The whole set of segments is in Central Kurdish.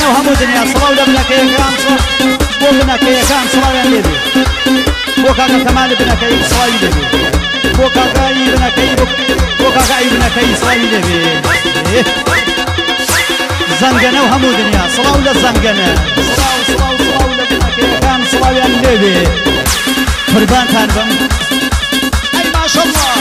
زەنگەنە و هەموو دنیا سڵاو لە بنەکەیەکان بۆ بنەکەیەکان سڵاویان لێبێ بۆ کاکە کەمالی بنەکەی سڵاوی لێبێ بۆ کاکای بنەکەی بۆ کاکای بنەکەی سڵاوی لێبێ زەنگەنە و هەموو دنیا سڵاو لە زەنگەنە سڵاو سڵاو سڵاو لە بنەکەیەکان سڵاویان لێبێ قوربانتان بم ئەی ماشەڵڵا.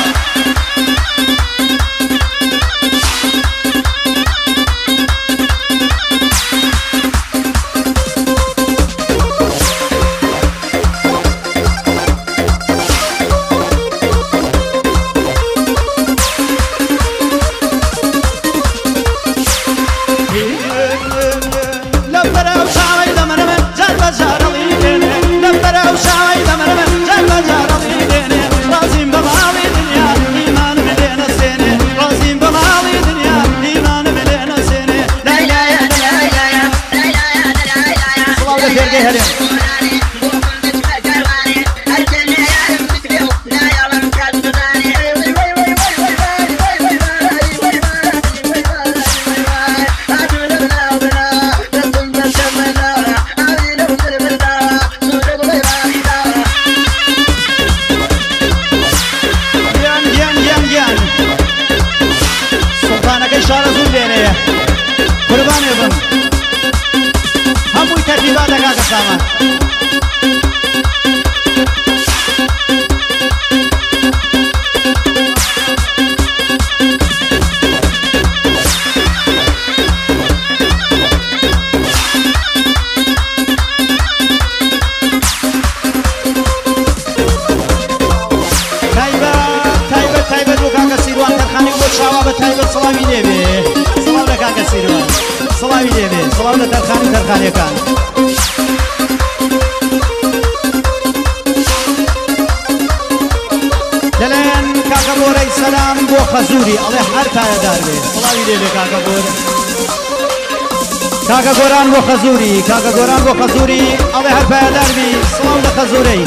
کاکە گۆران بۆ خەزووری کاکە گۆران بۆ خەزووری ئەڵێ هەر پایەدار بی سڵاو لە خەزوورەی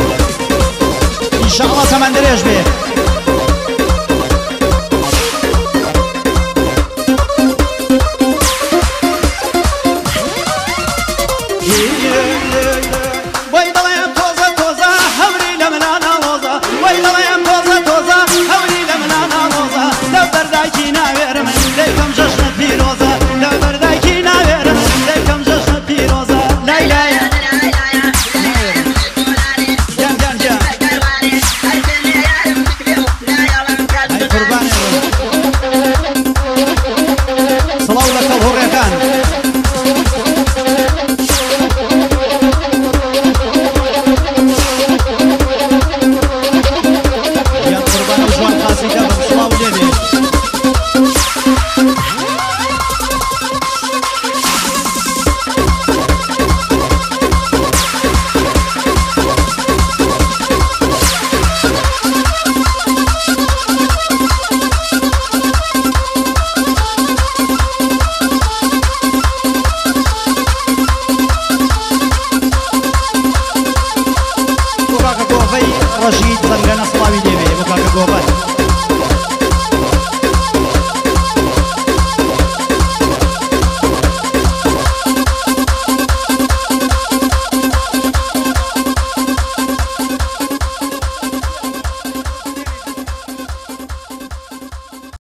ئینشاءڵڵا تەمەن درێژ بێ.